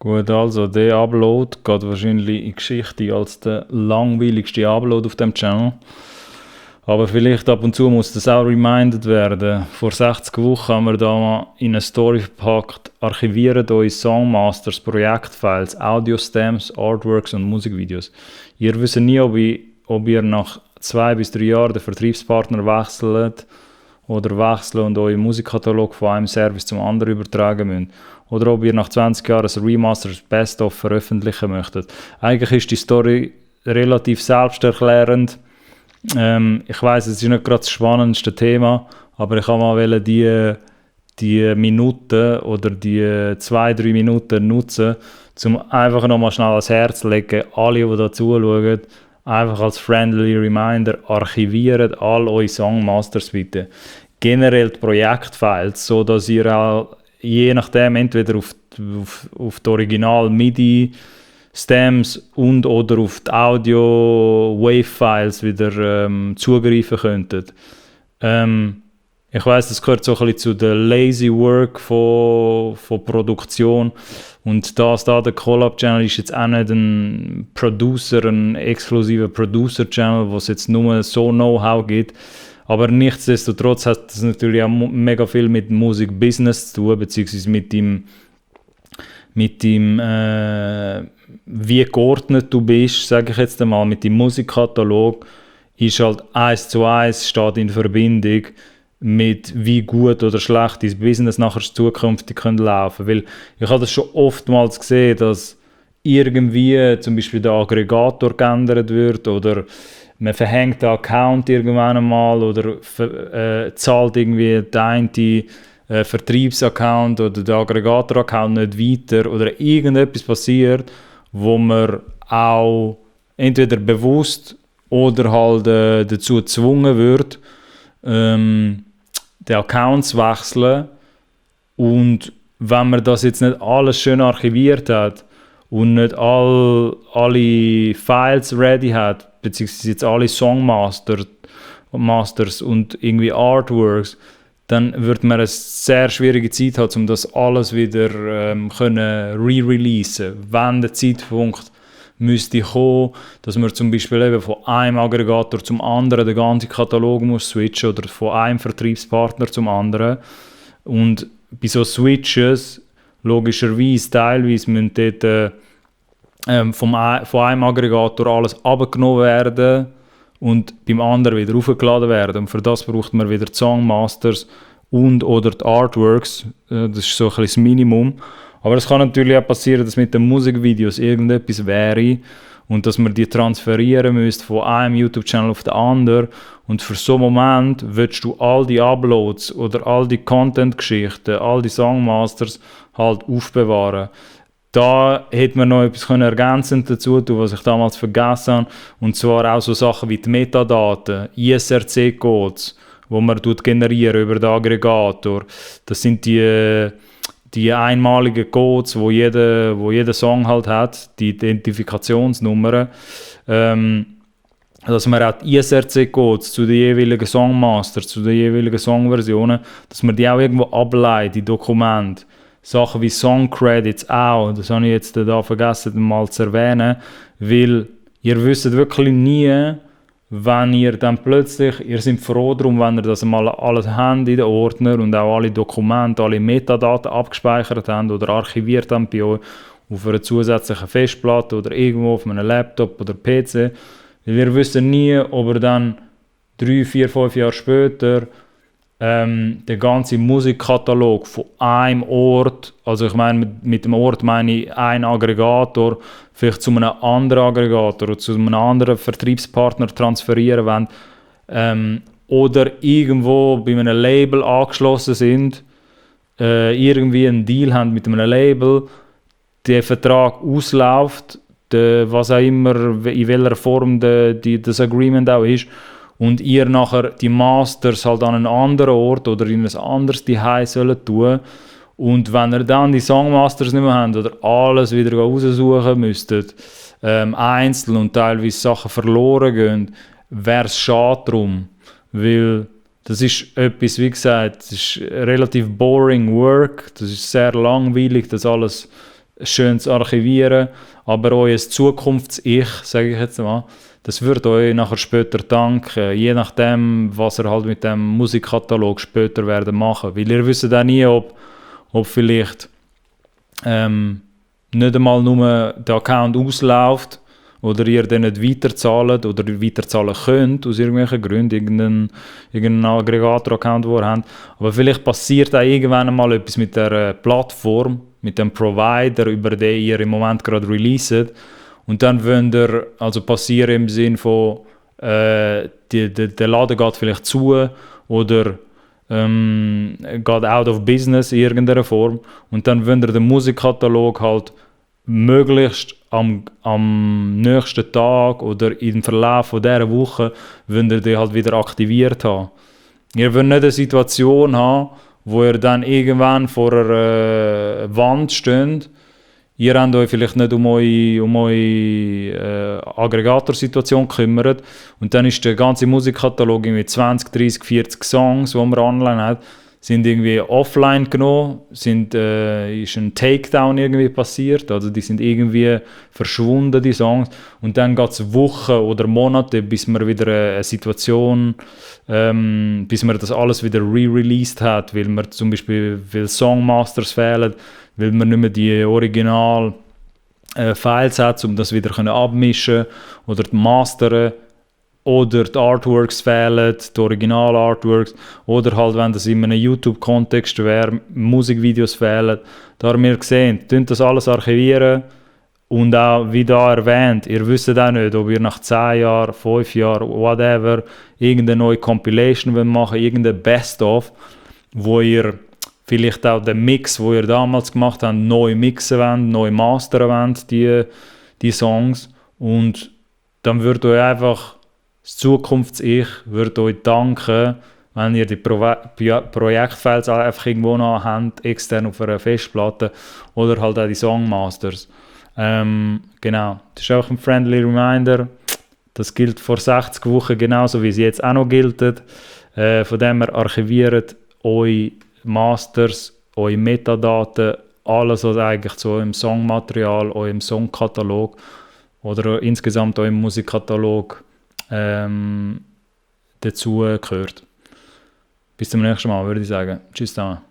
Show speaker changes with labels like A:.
A: Gut, also der Upload geht wahrscheinlich in die Geschichte als der langweiligste Upload auf dem Channel. Aber vielleicht ab und zu muss das auch reminded werden. Vor 60 Wochen haben wir da mal in eine Story verpackt, archiviert eure Songmasters, Projektfiles, Audio-Stems, Artworks und Musikvideos. Ihr wisst nie, ob ihr nach 2 bis 3 Jahren den Vertriebspartner wechselt oder wechseln und euren Musikkatalog von einem Service zum anderen übertragen müsst. Oder ob ihr nach 20 Jahren ein Remastered Best-of veröffentlichen möchtet. Eigentlich ist die Story relativ selbsterklärend. Ich weiss, es ist nicht gerade das spannendste Thema, aber ich habe mal die Minuten oder die 2-3 Minuten nutzen, um einfach nochmal schnell ans Herz zu legen, alle, die da zuschauen, einfach als friendly Reminder, archiviert all eure Songmasters bitte. Generell die Projektfiles, so dass ihr auch je nachdem entweder auf die Original MIDI Stems und oder auf die Audio Wave-Files wieder zugreifen könntet. Ich weiss, das gehört so ein bisschen zu der Lazy Work von Produktion. Und der Collab-Channel ist jetzt auch nicht ein exklusiver Producer-Channel, wo es jetzt nur so Know-how gibt. Aber nichtsdestotrotz hat das natürlich auch mega viel mit Musik-Business zu tun, beziehungsweise mit dem wie geordnet du bist, sage ich jetzt einmal, mit dem Musikkatalog, ist halt 1:1, steht in Verbindung mit wie gut oder schlecht dein Business nachher zukünftig laufen könnte. Weil ich habe das schon oftmals gesehen, dass irgendwie zum Beispiel der Aggregator geändert wird oder man verhängt den Account irgendwann einmal oder zahlt irgendwie den Vertriebsaccount oder den Aggregator-Account nicht weiter oder irgendetwas passiert, wo man auch entweder bewusst oder halt dazu gezwungen wird, den Account zu wechseln. Und wenn man das jetzt nicht alles schön archiviert hat und nicht alle Files ready hat, beziehungsweise jetzt alle Songmasters und irgendwie Artworks, dann wird man eine sehr schwierige Zeit haben, um das alles wieder re-releasen. Wenn der Zeitpunkt müsste kommen, dass man zum Beispiel eben von einem Aggregator zum anderen den ganzen Katalog muss switchen oder von einem Vertriebspartner zum anderen. Und bei so Switches, logischerweise, teilweise müssen dort von einem Aggregator alles abgenommen werden und beim anderen wieder aufgeladen werden. Und für das braucht man wieder die Songmasters und oder die Artworks. Das ist so ein bisschen das Minimum. Aber es kann natürlich auch passieren, dass mit den Musikvideos irgendetwas wäre und dass man die transferieren müsste von einem YouTube-Channel auf den anderen. Und für so einen Moment willst du all die Uploads oder all die Content-Geschichten, all die Songmasters halt aufbewahren. Da hätte man noch etwas ergänzend dazu tun, was ich damals vergessen habe. Und zwar auch so Sachen wie die Metadaten, ISRC-Codes, die man generieren über den Aggregator. Das sind die einmaligen Codes, wo jeder Song halt hat, die Identifikationsnummern. Dass man auch die ISRC-Codes zu den jeweiligen Songmasters, zu den jeweiligen Songversionen, dass man die auch irgendwo ableitet, die Dokumente. Sachen wie Song-Credits auch, das habe ich jetzt da vergessen mal zu erwähnen, weil ihr wisst wirklich nie, wenn ihr dann plötzlich, ihr seid froh darum, wenn ihr das mal alles habt in den Ordner und auch alle Dokumente, alle Metadaten abgespeichert habt oder archiviert habt bei euch auf einer zusätzlichen Festplatte oder irgendwo auf einem Laptop oder PC, weil ihr wisst nie, ob ihr dann 3, 4, 5 Jahre später den ganzen Musikkatalog von einem Ort, also ich meine mit dem Ort meine ich einen Aggregator, vielleicht zu einem anderen Aggregator oder zu einem anderen Vertriebspartner transferieren wollen, oder irgendwo bei einem Label angeschlossen sind, irgendwie einen Deal haben mit einem Label, der Vertrag ausläuft, was auch immer, in welcher Form das Agreement auch ist, und ihr nachher die Masters halt an einen anderen Ort oder in ein anderes Zuhause sollen tun. Und wenn ihr dann die Songmasters nicht mehr habt oder alles wieder raussuchen müsstet, einzeln und teilweise Sachen verloren gehen, wäre es schade drum. Weil das ist etwas, wie gesagt, das ist relativ boring work, das ist sehr langweilig, das alles schön zu archivieren, aber euer Zukunfts-Ich, sage ich jetzt mal, das wird euch nachher später danken, je nachdem, was ihr halt mit dem Musikkatalog später werden machen. Weil ihr wisst auch nie, ob vielleicht nicht einmal nur der Account ausläuft oder ihr den nicht weiterzahlt oder weiterzahlen könnt, aus irgendwelchen Gründen, irgendeinen Aggregator-Account, den ihr habt. Aber vielleicht passiert auch irgendwann mal etwas mit der Plattform, mit dem Provider, über den ihr im Moment gerade releaset. Und dann wollt ihr, also passieren im Sinn von, der Laden geht vielleicht zu oder geht out of business in irgendeiner Form. Und dann wollt ihr den Musikkatalog halt möglichst am nächsten Tag oder im Verlauf von dieser Woche wollt ihr den halt wieder aktiviert haben. Ihr wollt nicht eine Situation haben, wo ihr dann irgendwann vor einer Wand steht. Ihr habt euch vielleicht nicht um eure Aggregatorsituation gekümmert und dann ist der ganze Musikkatalog mit 20, 30, 40 Songs, die man online hat, sind irgendwie offline genommen, ist ein Takedown irgendwie passiert, also die sind irgendwie verschwunden, die Songs, und dann geht es Wochen oder Monate, bis man wieder eine Situation, bis man das alles wieder re-released hat, weil man zum Beispiel Songmasters fehlen, weil man nicht mehr die Original Files hat, um das wieder abmischen oder mastern. Oder die Artworks fehlen, die Original-Artworks. Oder halt, wenn das in einem YouTube-Kontext wäre, Musikvideos fehlen. Da haben wir gesehen, das alles archivieren. Und auch, wie da erwähnt, ihr wisst auch nicht, ob ihr nach 10 Jahren, 5 Jahren, whatever, irgendeine neue Compilation machen wollt, irgendeine Best-of, wo ihr vielleicht auch den Mix, den ihr damals gemacht habt, neu mixen wollt, neu mastern wollt, die Songs. Und dann wird euch einfach das Zukunfts-Ich würde euch danken, wenn ihr die Projektfiles einfach irgendwo noch habt, extern auf einer Festplatte oder halt auch die Songmasters. Genau, das ist auch ein friendly Reminder. Das gilt vor 60 Wochen genauso, wie es jetzt auch noch gilt. Von dem her archiviert eure Masters, eure Metadaten, alles, was eigentlich zu eurem Songmaterial, eurem Songkatalog oder insgesamt eurem Musikkatalog dazu gehört. Bis zum nächsten Mal, würde ich sagen. Tschüss zusammen.